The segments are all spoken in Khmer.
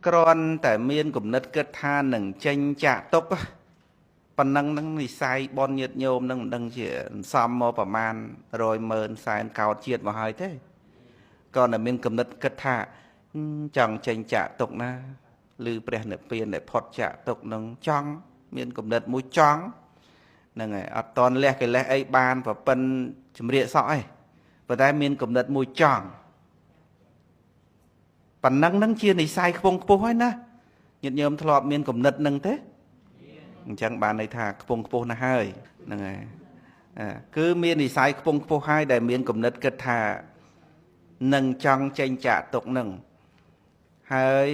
គ្រាន់តែមានគំនិតគិតថានឹងចេញចាក់ទុកប៉ុណ្ណឹងនឹងនិស័យបនញាតញោមនឹងមិនដឹងជាសំមកប្រមាណ100ម៉ឺនសែនកោតជាតិមកហើយទេក៏តែមានគំនិតគិតថាចង់ចេញចាក់ទុកណាឬព្រះនិព្វានដែលផុតចាក់ទុកនឹងចង់មានគំនិតមួយចង់ហ្នឹងហើយអត់តន់លះកិលេសអីបានប្រពន្ធជំរាកសក់ឯងប៉ុន្តែមានគំនិតមួយចង់ប៉ុណ្ណឹងនឹងជានិស័យខ្ពង់ខ្ពស់ហើយណាញាតិញោមធ្លាប់មានគំនិតនឹងទេអញ្ចឹងបានន័យថាខ្ពង់ខ្ពស់ណាស់ហើយហ្នឹងហើយគឺមាននិស័យខ្ពង់ខ្ពស់ហើយដែលមានគំនិតគិតថានឹងចង់ចេញចាក់ទុកនឹងហើយ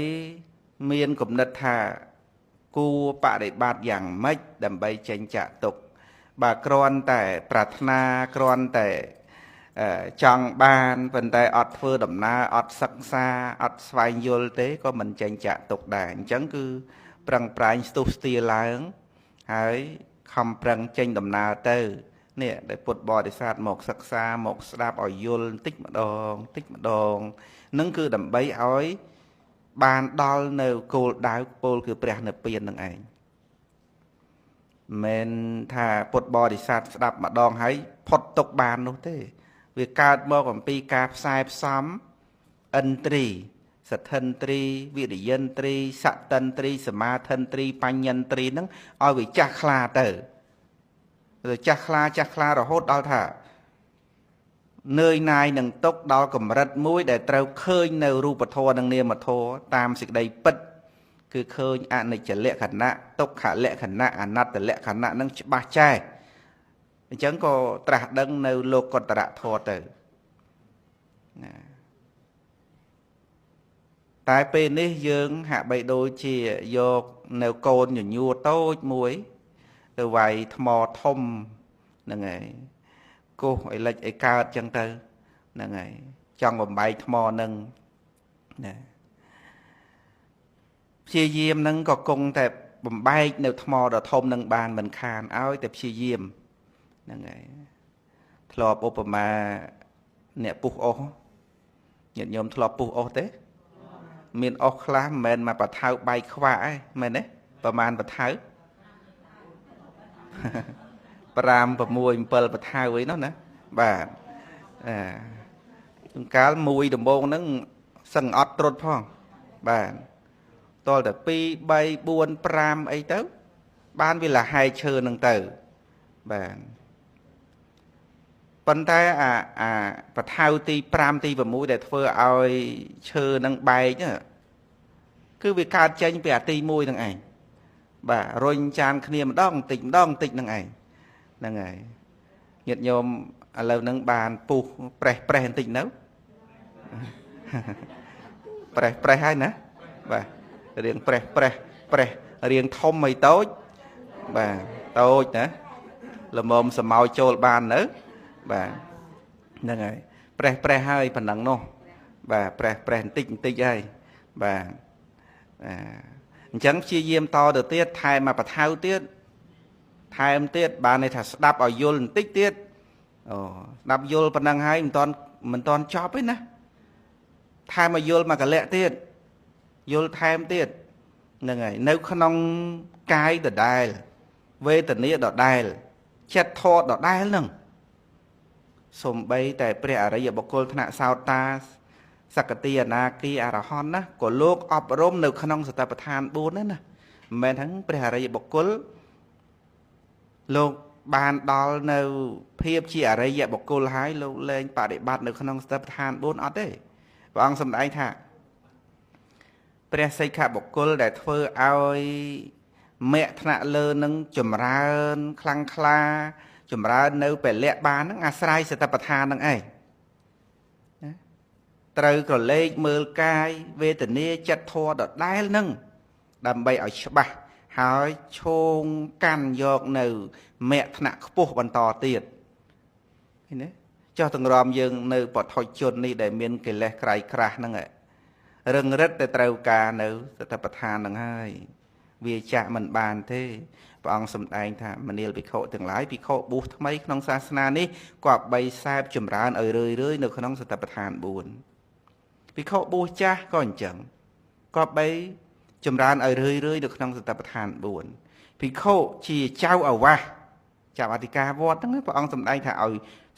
មានគំនិតថាគួរបដិបត្តិយ៉ាងម៉េចដើម្បីចេញចាក់ទុកបើគ្រាន់តែប្រាថ្នាគ្រាន់តែចង់បានប៉ុន្តែអត់ធ្វើដំណើរអត់សិក្សាអត់ស្វែងយល់ទេក៏មិនចេញចាក់ទុកដែរអញ្ចឹងគឺប្រឹងប្រែងស្ទុះស្ទាឡើងហើយខំប្រឹងចេញដំណើរទៅនេះដែលពុទ្ធបរិស័ទមកសិក្សាមកស្ដាប់ឲ្យយល់បន្តិចម្ដងបន្តិចម្ដងនឹងគឺដើម្បីឲ្យបានដល់នៅគោលដៅពោលគឺព្រះនិព្វាននឹងឯងមិនថាពុទ្ធបរិស័ទស្ដាប់ម្ដងហើយផុតទុកបាននោះទេវាកើតមកអំពីការផ្សាយផ្សំឥន្ទ្រីសទ្ធិន្ទ្រីវិរិយិន្ទ្រីសតិន្ទ្រីសមាធិន្ទ្រីបញ្ញន្ទ្រីហ្នឹងឲ្យវាចាស់ខ្លាទៅវាចាស់ខ្លាចាស់ខ្លារហូតដល់ថានឿយណាយនឹងទុកដល់កម្រិតមួយដែលត្រូវឃើញនៅរូបធម៌និងនាមធម៌តាមសេចក្តីពិតគឺឃើញអនិច្ចលក្ខណៈទុក្ខលក្ខណៈអនត្តលក្ខណៈនឹងច្បាស់ចែអញ្ចឹងក៏ត្រាស់ដឹងនៅលោកុត្តរធម៌ទៅណាតែពេលនេះយើងហាក់បីដូចជាយកនៅកូនញញួរតូចមួយទៅវាយថ្មធំហ្នឹងហើយគោះឲ្យលិចឲ្យកើតចឹងទៅហ្នឹងហើយចង់បំបែកថ្មនឹងណាព្យាយាមនឹងក៏គង់តែបំបែកនៅថ្មដ៏ធំនឹងបានមិនខានឲ្យតែព្យាយាមហ្នឹងហើយធ្លាប់ឧបមាអ្នកពុះអស់ញាតិញោមធ្លាប់ពុះអស់ទេមានអស់ខ្លះមិនមែនមកបថៅបែកខ្វាក់ឯងមែនទេប្រហែលបថៅ5 6 7បថៅអីនោះណាបាទអាជួនកាលមួយដំបងហ្នឹងសឹងអត់ត្រុតផងបាទតលតែ2 3 4 5អីទៅបានវាលហែឈើហ្នឹងទៅបាទប៉ុន្តែអាបថៅទី5ទី6ដែលធ្វើឲ្យឈើនឹងបែកគឺវាកើតចេញពីអាទី1ហ្នឹងឯងបាទរុញចានគ្នាម្ដងបន្តិចម្ដងបន្តិចហ្នឹងឯងហ្នឹងហើយញាតិញោមឥឡូវហ្នឹងបានពុះប្រេះប្រេះបន្តិចនៅប្រេះប្រេះហើយណាបាទរៀងប្រេះប្រេះប្រេះរៀងធំមិនតូចបាទតូចណាល្មមសមោចូលបាននៅបាទហ្នឹងហើយប្រេះប្រេះហើយប៉ុណ្ណឹងនោះបាទប្រេះប្រេះបន្តិចបន្តិចហើយបាទអញ្ចឹងព្យាយាមតទៅទៀតថែមមកបថៅទៀតថែមទៀតបានន័យថាស្ដាប់ឲ្យយល់បន្តិចទៀតអូស្ដាប់យល់ប៉ុណ្ណឹងហើយមិនតាន់ចប់ទេណាថែមឲ្យយល់មកកលៈទៀតយល់ថែមទៀតហ្នឹងហើយនៅក្នុងកាយដដែលវេទនាដដែលចិត្តធម៌ដដែលហ្នឹងសំបីតែព្រះអរិយបុគ្គលថ្នាក់សោតាសកតិអនាគីអរហន្តណាក៏លោកអប់រំនៅក្នុងសតិប្បដ្ឋាន4ហ្នឹងណាមិនមែនហ្នឹងព្រះអរិយបុគ្គលលោកបានដល់នៅភាពជាអរិយបុគ្គលហើយលោកលែងបដិបត្តិនៅក្នុងសតិប្បដ្ឋាន4អត់ទេព្រះអង្គសម្ដែងថាព្រះសិក្ខាបុគ្គលដែលធ្វើឲ្យមគ្គថ្នាក់លើនឹងចម្រើនខ្លាំងក្លាចម្រើននៅពលៈបាននឹងអាស្រ័យសតិប្បដ្ឋាននឹងឯងណាត្រូវក្រឡេកមើលកាយវេទនាចិត្តធម៌ដដែលនឹងដើម្បីឲ្យច្បាស់ហើយឈោងកាន់យកនៅមគ្គថ្នាក់ខ្ពស់បន្តទៀតឃើញទេចុះទង្រំយើងនៅបឋិជននេះដែលមានកិលេសក្រៃក្រាស់ហ្នឹងរឹងរិតតែត្រូវការនៅសតិប្បដ្ឋានហ្នឹងហើយវាចាក់មិនបានទេព្រះអង្គសម្ដែងថាមនាលភិក្ខុទាំងឡាយភិក្ខុបួសថ្មីក្នុងសាសនានេះគប្បីសែបចម្រើនឲ្យរឿយរឿយនៅក្នុងសតិប្បដ្ឋាន4ភិក្ខុបួសចាស់ក៏អញ្ចឹង ក៏បីចម្រើនឲ្យរឿយរឿយនៅក្នុងសតិប្បដ្ឋាន4ភិក្ខុជាចៅអាវាសចៅអធិការវត្តហ្នឹងព្រះអង្គសម្ដែងថាឲ្យ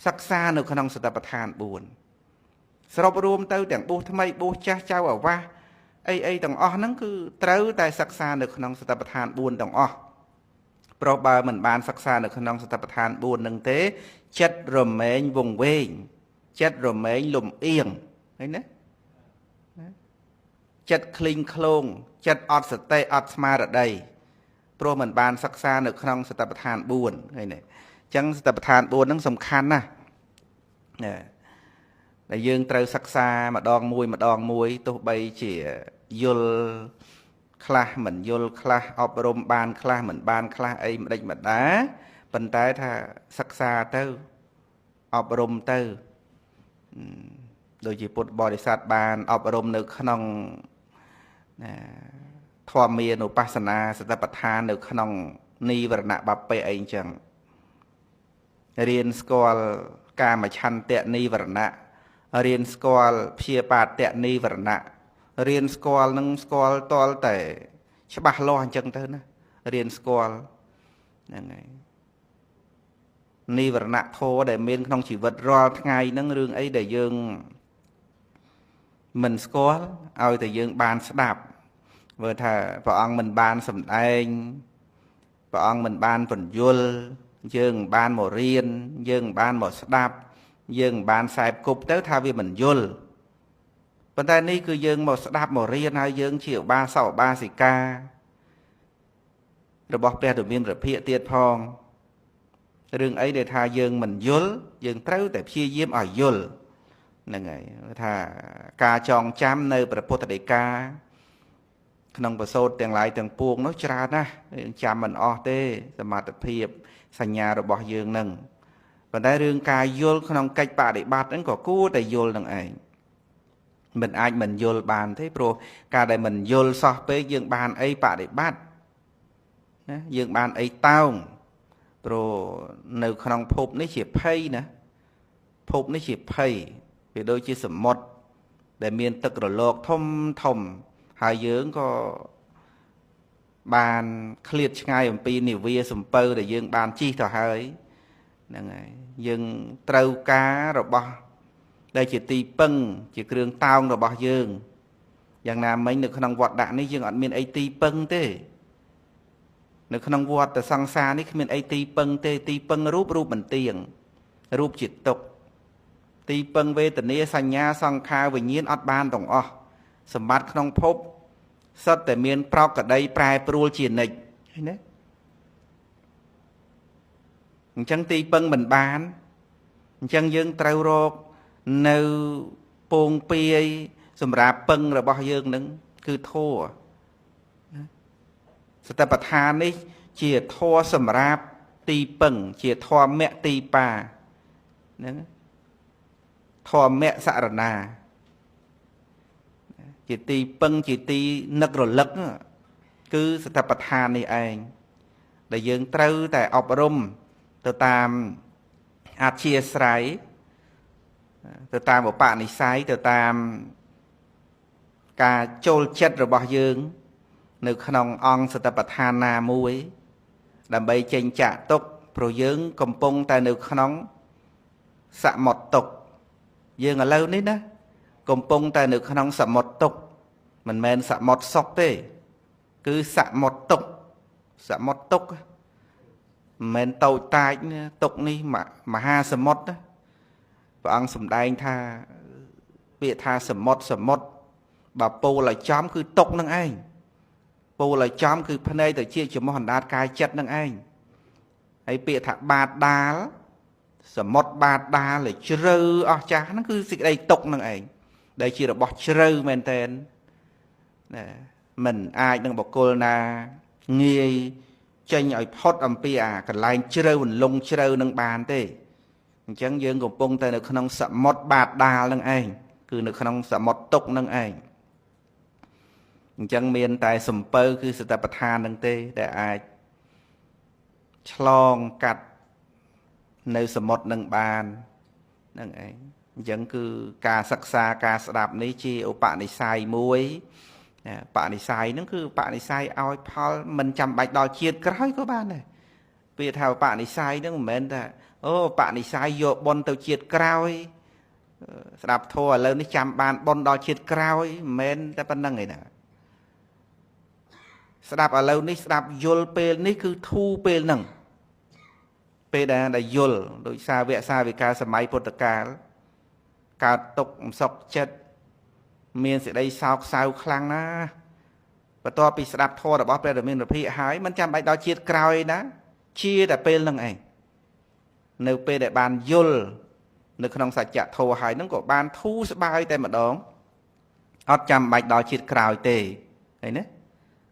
សិក្សានៅក្នុងសតិប្បដ្ឋាន4សរុបរួមទៅទាំងបួសថ្មីបួសចាស់ចៅអាវាសអីទាំងអស់ហ្នឹងគឺត្រូវតែសិក្សានៅក្នុងសតិប្បដ្ឋាន4ទាំងអស់ព្រោះបើមិនបានសិក្សានៅក្នុងសតិប្បដ្ឋាន4ហ្នឹងទេចិត្តរមែងវង្វេងចិត្តរមែងលំអៀងឃើញទេចិត្តក្លីងក្លងចិត្តអត់សតិអត់ស្មារតីព្រោះមិនបានសិក្សានៅក្នុងសតិប្បដ្ឋាន4ឃើញទេអញ្ចឹងសតិប្បដ្ឋាន4ហ្នឹងសំខាន់ណាស់ណាដែលយើងត្រូវសិក្សាម្ដងមួយម្ដងមួយទោះបីជាយល់ខ្លះមិនយល់ខ្លះអប់រំបានខ្លះមិនបានខ្លះអីម្ដេចម្ដាប៉ុន្តែថាសិក្សាទៅអប់រំទៅដូចជាពុទ្ធបរិស័ទបានអប់រំនៅក្នុងណាធម្មានុបស្សនាសតិប្បដ្ឋាននៅក្នុងនិវរណៈបព្វេអីអញ្ចឹងរៀនស្គាល់កាមឆន្ទៈនិវរណៈរៀនស្គាល់ព្យាបាទៈនិវរណៈរៀនស្គាល់នឹងស្គាល់តលតែច្បាស់លាស់អញ្ចឹងទៅណារៀនស្គាល់ហ្នឹងហើយនិវរណៈធម៌ដែលមានក្នុងជីវិតរាល់ថ្ងៃហ្នឹងរឿងអីដែលយើងមិនស្គាល់ឲ្យតែយើងបានស្ដាប់មើលថាព្រះអង្គមិនបានសម្ដែងព្រះអង្គមិនបានពន្យល់យើងបានមករៀនយើងបានមកស្ដាប់យើងបានខ្សែគប់ទៅថាវាមិនយល់ប៉ុន្តែនេះគឺយើងមកស្ដាប់មករៀនហើយយើងជាឧបាសកឧបាសិការបស់ព្រះដ៏មានព្រះភិក្ខទៀតផងរឿងអីដែលថាយើងមិនយល់យើងត្រូវតែព្យាយាមឲ្យយល់ហ្នឹងហើយថាការចងចាំនៅព្រះពុទ្ធដីកាក្នុងប្រសូតទាំងឡាយទាំងពួងនោះច្រើនណាស់យើងចាំមិនអស់ទេសមត្ថភាពសញ្ញារបស់យើងនឹងប៉ុន្តែរឿងការយល់ក្នុងកិច្ចបដិបត្តិហ្នឹងក៏គួរតែយល់នឹងឯងមិនអាចមិនយល់បានទេព្រោះការដែលមិនយល់សោះពេកយើងបានអីបដិបត្តិណាយើងបានអីតោងព្រោះនៅក្នុងភពនេះជាភ័យណាភពនេះជាភ័យវាដូចជាសមុទ្រដែលមានទឹករលកធំធំហើយយើងក៏បានឃ្លាតឆ្ងាយអំពីនាវាសំពៅដែលយើងបានជិះទៅហើយហ្នឹងហើយយើងត្រូវការរបស់ដែលជាទីពឹងជាគ្រឿងតោងរបស់យើងយ៉ាងណាមិញនៅក្នុងវត្តដាក់នេះយើងអត់មានអីទីពឹងទេនៅក្នុងវត្តសង្សារនេះគ្មានអីទីពឹងទេទីពឹងរូបរូបមិនទៀងរូបជាទុក្ខទីពឹងវេទនាសញ្ញាសង្ខារវិញ្ញាណអត់បានទាំងអស់សម្បត្តិក្នុងភពសុទ្ធតែមានប្រកក្តីប្រែប្រួលជានិច្ចឃើញទេអញ្ចឹងទីពឹងមិនបានអញ្ចឹងយើងត្រូវរកនៅពងពាយសម្រាប់ពឹងរបស់យើងនឹងគឺធម៌សតិប្បដ្ឋាននេះជាធម៌សម្រាប់ទីពឹងជាធម្មៈទីបាហ្នឹងធម្មៈសរណាជាទីពឹងជាទីនឹករលឹកគឺសតិប្បដ្ឋាននេះឯងដែលយើងត្រូវតែអប់រំទៅតាមអធ្យាស្រ័យទៅតាមឧបនិស្ស័យទៅតាមការចូលចិត្តរបស់យើងនៅក្នុងអង្គសតិប្បដ្ឋានណាមួយដើម្បីចេញចាក់ទុក្ខព្រោះយើងកំពុងតែនៅក្នុងសមុទ្រទុក្ខយើងឥឡូវនេះណាកំពុងតែនៅក្នុងសមុទ្រទុក្ខមិនមែនសមុទ្រសុខទេគឺសមុទ្រទុក្ខសមុទ្រទុក្ខមិនមែនតូចតាចទុក្ខនេះមហាសមុទ្រព្រះអង្គសម្ដែងថាពាក្យថាសមុទ្រសមុទ្របើពោលឲ្យចំគឺទុក្ខនឹងឯងពោលឲ្យចំគឺភ្នែកទៅជាចំហអណ្ដាតកាយចិត្តនឹងឯងហើយពាក្យថាបាតដាលសមុទ្របាតដាលឲ្យជ្រៅអស់ចាស់ហ្នឹងគឺសេចក្តីទុក្ខនឹងឯងដែលជារបស់ជ្រៅមែនតែនណាមិនអាចនឹងបុគ្គលណាងាយចេញឲ្យផុតអំពីអាកន្លែងជ្រៅអន្លង់ជ្រៅនឹងបានទេអញ្ចឹងយើងកំពុងតែនៅក្នុងសមុទ្របាតដាលនឹងឯងគឺនៅក្នុងសមុទ្រទុក្ខនឹងឯងអញ្ចឹងមានតែសំពៅគឺសតិប្បដ្ឋាននឹងទេដែលអាចឆ្លងកាត់នៅសមុទ្រនឹងបាននឹងឯងអញ្ចឹងគឺការសិក្សាការស្ដាប់នេះជាឧបនិស្ស័យមួយ បនិស័យហ្នឹងគឺបនិស័យឲ្យផលមិនចាំបាច់ដល់ជាតិក្រោយក៏បានដែរពាក្យថាបនិស័យហ្នឹងមិនមែនថាអូបនិស័យយកបុណ្យទៅជាតិក្រោយស្ដាប់ធម៌ឥឡូវនេះចាំបានបុណ្យដល់ជាតិក្រោយមិនមែនតែប៉ុណ្្នឹងឯណាស្ដាប់ឥឡូវនេះស្ដាប់យល់ពេលនេះគឺធូរពេលហ្នឹងពេលដែលយល់ដោយសាវកសាវិកាសម័យពុទ្ធកាលកើតទុកមិនសុខចិត្តមានសេចក្តីសោកសៅខ្លាំងណាស់បន្ទាប់ពីស្ដាប់ធម៌របស់ព្រះរាមាភិហើយមិនចាំបាច់ដល់ជាតិក្រោយណាជាតែពេលហ្នឹងឯងនៅពេលដែលបានយល់នៅក្នុងសច្ចធម៌ហើយហ្នឹងក៏បានធូរស្បើយតែម្ដងអត់ចាំបាច់ដល់ជាតិក្រោយទេឃើញទេ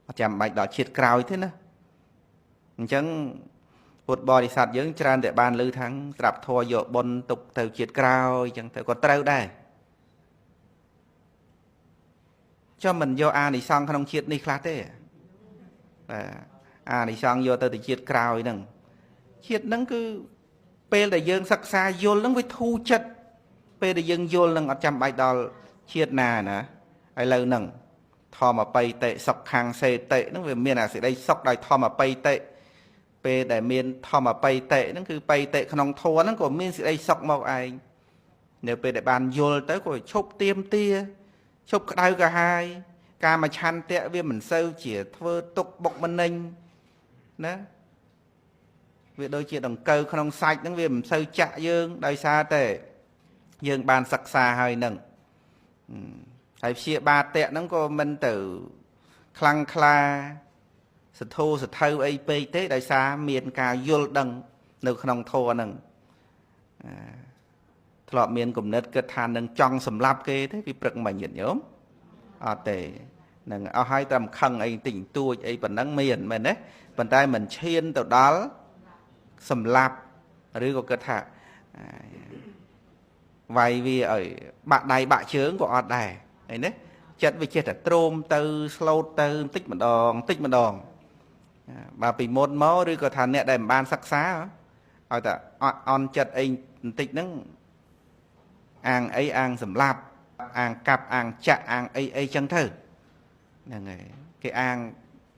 អត់ចាំបាច់ដល់ជាតិក្រោយទេណាអញ្ចឹងពុទ្ធបរិស័ទយើងច្រើនតែបានឮថាងស្ដាប់ធម៌យកបុណ្យទុកទៅជាតិក្រោយអញ្ចឹងទៅក៏ត្រូវដែរចុះមិនយកអានិសង្សក្នុងជាតិនេះខ្លះទេបាទអានិសង្សយកទៅជាតិក្រោយហ្នឹងជាតិហ្នឹងគឺពេលដែលយើងសិក្សាយល់ហ្នឹងវាធូរចិត្តពេលដែលយើងយល់ហ្នឹងអត់ចាំបាច់ដល់ជាតិណាណាឥឡូវហ្នឹងធម្មបិតិសុខខាងសេតិហ្នឹងវាមានអាសេចក្តីសុខដោយធម្មបិតិពេលដែលមានធម្មបិតិហ្នឹងគឺបិតិក្នុងធម៌ហ្នឹងក៏មានសេចក្តីសុខមកឯងនៅពេលដែលបានយល់ទៅក៏ឈប់ទៀមទាឈប់ក្តៅក្រហាយកាមឆន្ទៈវាមិនសូវជាធ្វើទុកបុកម្នេញណាវាដូចជាដង្កូវក្នុងសាច់ហ្នឹងវាមិនសូវចាក់យើងដោយសារតែយើងបានសិក្សាហើយហ្នឹងហើយព្យាបាទៈហ្នឹងក៏មិនទៅខ្លាំងក្លាសធោសថៅអីពេកទេដោយសារមានការយល់ដឹងនៅក្នុងធម៌ហ្នឹងធ្លាប់មានគំនិតគិតថានឹងចង់សម្លាប់គេទេពីព្រឹកមិញញាតិញោមអត់ទេនឹងអស់ហើយតែខឹងអីតិចតួចអីប៉ុណ្ណឹងមានមែនទេប៉ុន្តែមិនឈានទៅដល់សម្លាប់ឬក៏គិតថាវាយវាឲ្យបាក់ដៃបាក់ជើងក៏អត់ដែរឃើញទេចិត្តវាចេះតែទ្រោមទៅស្លូតទៅបន្តិចម្ដងបន្តិចម្ដងបើពីមុនមកឬក៏ថាអ្នកដែលមិនបានសិក្សាឲ្យតែអន់ចិត្តអីបន្តិចហ្នឹងអាងអីអាងសម្លាប់អាងកាប់អាងចាក់អាងអីអីចឹងទៅហ្នឹងហើយគេអាង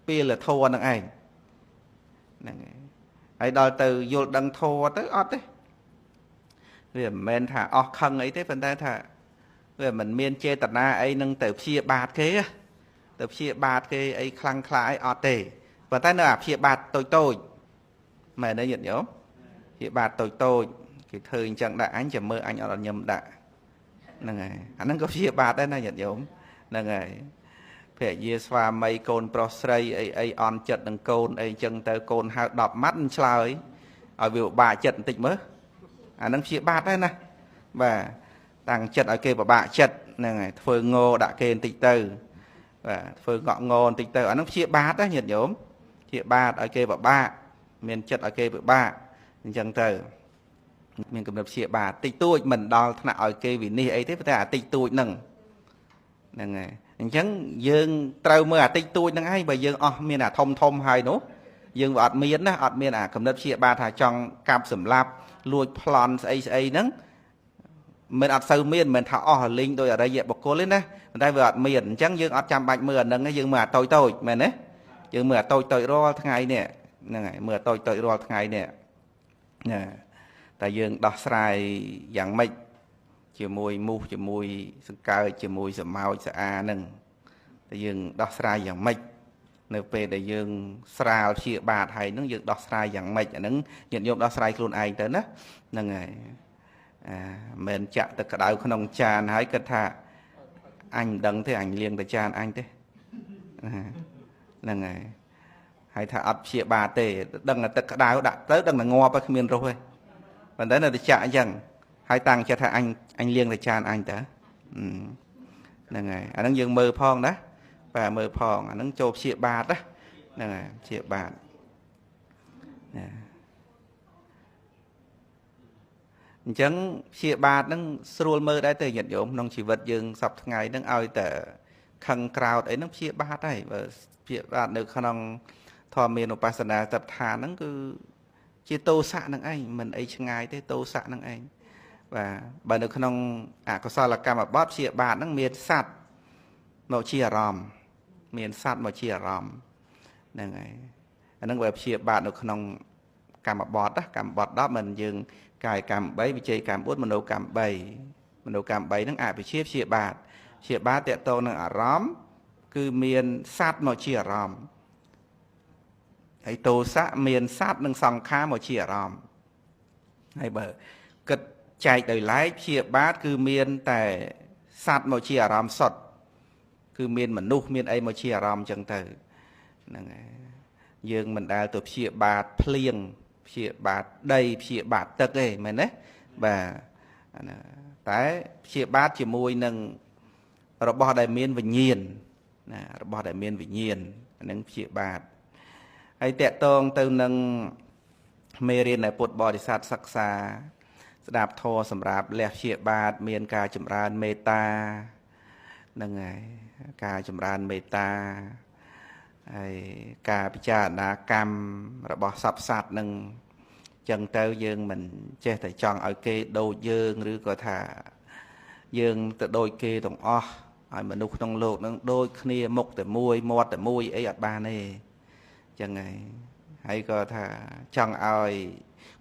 ពីលធម៌ហ្នឹងឯងហ្នឹងហើយហើយដល់ទៅយល់ដឹងធម៌ទៅអត់ទេវាមិនមែនថាអស់ខឹងអីទេប៉ុន្តែថាវាមិនមានចេតនាអីនឹងទៅព្យាបាទគេទៅព្យាបាទគេអីខ្លាំងខ្លាអីអត់ទេប៉ុន្តែនៅអាព្យាបាទតូចតូចមែនទេញាតិញោមព្យាបាទតូចតូចគេធ្វើអញ្ចឹងដាក់អញចាំមើលអញអត់ញឹមដាក់ហ្នឹងហើយអាហ្នឹងក៏ព្យាបាទដែរណាញាតិញោមហ្នឹងហើយភរិយាស្វាមីកូនប្រុសស្រីអីអីអន់ចិត្តនឹងកូនអីអញ្ចឹងទៅកូនហៅ10ម៉ាត់មិនឆ្លើយឲ្យវាពិបាកចិត្តបន្តិចមើលអាហ្នឹងព្យាបាទដែរណាបាទតាំងចិត្តឲ្យគេពិបាកចិត្តហ្នឹងហើយធ្វើងោដាក់គេបន្តិចទៅបាទធ្វើងក់ងបន្តិចទៅអាហ្នឹងព្យាបាទណាញាតិញោមព្យាបាទឲ្យគេពិបាកមានចិត្តឲ្យគេពិបាកអញ្ចឹងទៅមានកំណត់ព្យាបាទតិចតួចមិនដល់ថ្នាក់ឲ្យគេវិនិច្ឆ័យអីទេតែអាតិចតួចហ្នឹងហ្នឹងហើយអញ្ចឹងយើងត្រូវមើលអាតិចតួចហ្នឹងឯងបើយើងអស់មានអាធំធំហើយនោះយើងវាអត់មានណាអត់មានអាកំណត់ព្យាបាទថាចង់កាប់សម្លាប់លួចប្លន់ស្អីស្អីហ្នឹងមិនអត់សូវមានមិនថាអស់លីងដោយអរិយបុគ្គលទេណាប៉ុន្តែវាអត់មានអញ្ចឹងយើងអត់ចាំបាច់មើលអាហ្នឹងទេយើងមើលអាតូចតូចមែនទេយើងមើលអាតូចតូចរាល់ថ្ងៃនេះហ្នឹងហើយមើលអាតូចតូចរាល់ថ្ងៃនេះណាតែយើងដោះស្រាយយ៉ាងម៉េចជាមួយមូសជាមួយសង្កើចជាមួយសម្ោចស្អាហ្នឹងតែយើងដោះស្រាយយ៉ាងម៉េចនៅពេលដែលយើងស្រាលព្យាបាទហើយហ្នឹងយើងដោះស្រាយយ៉ាងម៉េចអាហ្នឹងញាតិញោមដោះស្រាយខ្លួនឯងទៅណាហ្នឹងហើយអាមិនចាក់ទឹកក្តៅក្នុងចានហើយគិតថាអញមិនដឹងទេអញលាងតែចានអញទេហ្នឹងហើយហើយថាអត់ព្យាបាទទេដឹងតែទឹកក្តៅដាក់ទៅដឹងតែងាប់ហើយគ្មានរស់ទេប៉ុន្តែនៅតែចាក់អញ្ចឹងហើយតាំងចិត្តថាអញលាងតែចានអញតើហ្នឹងហើយអាហ្នឹងយើងមើលផងណាបាទមើលផងអាហ្នឹងចូលព្យាបាទណាហ្នឹងហើយព្យាបាទណាអញ្ចឹងព្យាបាទហ្នឹងស្រួលមើលដែរទេញាតិញោមក្នុងជីវិតយើងសប្តាហ៍ថ្ងៃហ្នឹងឲ្យតែខឹងក្រោតអីហ្នឹងព្យាបាទហើយបើព្យាបាទនៅក្នុងធម្មានុបស្សនាសតិប្បដ្ឋានហ្នឹងគឺជាទោសៈហ្នឹងឯងមិនអីឆ្ងាយទេទោសៈហ្នឹងឯងបាទបើនៅក្នុងអកុសលកម្មបត្តិព្យាបាទហ្នឹងមានសត្វមកជាអារម្មណ៍ មានសត្វមកជាអារម្មណ៍ហ្នឹងហើយអាហ្នឹងបើព្យាបាទនៅក្នុងកម្មបត្តិកម្មបត្តិ10មិនយើងកាយកម្ម3វិជ័យកម្ម4មโนកម្ម3មโนកម្ម3ហ្នឹងអវិជ្ជាព្យាបាទព្យាបាទតកតងនឹងអារម្មណ៍គឺមានសត្វមកជាអារម្មណ៍ហើយទោសៈមានសត្វនិងសង្ខារមកជាអារម្មណ៍ហើយបើគិតចែកដោយឡែកព្យាបាទគឺមានតែសត្វមកជាអារម្មណ៍សុទ្ធគឺមានមនុស្សមានអីមកជាអារម្មណ៍ចឹងទៅហ្នឹងហើយយើងមិនដែលទៅព្យាបាទភ្លៀងព្យាបាទដីព្យាបាទទឹកទេមែនទេបាទតែព្យាបាទជាមួយនឹងរបស់ដែលមានវិញ្ញាណណារបស់ដែលមានវិញ្ញាណអានឹងព្យាបាទហើយតកតងទៅនឹងមេរៀនដែលពុទ្ធបរិស័ទសិក្សាស្ដាប់ធម៌សម្រាប់លះព្យាបាទមានការចម្រើនមេត្តាហ្នឹងហើយការចម្រើនមេត្តាហើយការពិចារណាកម្មរបស់សព្វសត្វនឹងចឹងទៅយើងមិនចេះតែចង់ឲ្យគេដូចយើងឬក៏ថាយើងទៅដូចគេទាំងអស់ឲ្យមនុស្សក្នុងលោកនឹងដូចគ្នាមុខតែមួយមាត់តែមួយអីអត់បានទេចឹងហើយហើយក៏ថាចង់ឲ្យ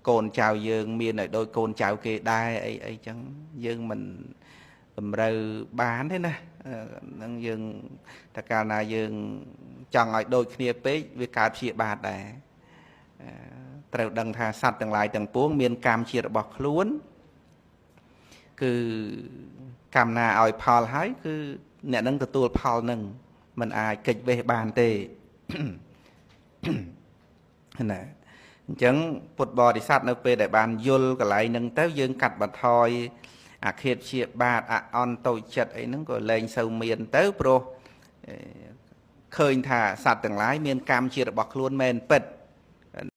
កូនចៅយើងមានឲ្យដូចកូនចៅគេដែរអីអីចឹងយើងមិនតម្រូវបានទេណានឹងយើងតែកាលណាយើងចង់ឲ្យដូចគ្នាពេកវាកើតព្យាបាទដែរត្រូវដឹងថាសត្វទាំងឡាយទាំងពួងមានកម្មជារបស់ខ្លួនគឺកម្មណាឲ្យផលហើយគឺអ្នកនឹងទទួលផលនឹងមិនអាចគេចវេះបានទេណាអញ្ចឹងពុទ្ធបរិស័ទនៅពេលដែលបានយល់កន្លែងហ្នឹងទៅយើងកាត់បន្ថយអាឃាតព្យាបាទអអន់តូចចិត្តអីហ្នឹងក៏លែងសូវមានទៅព្រោះឃើញថាសត្វទាំងឡាយមានកម្មជារបស់ខ្លួនមែនពិត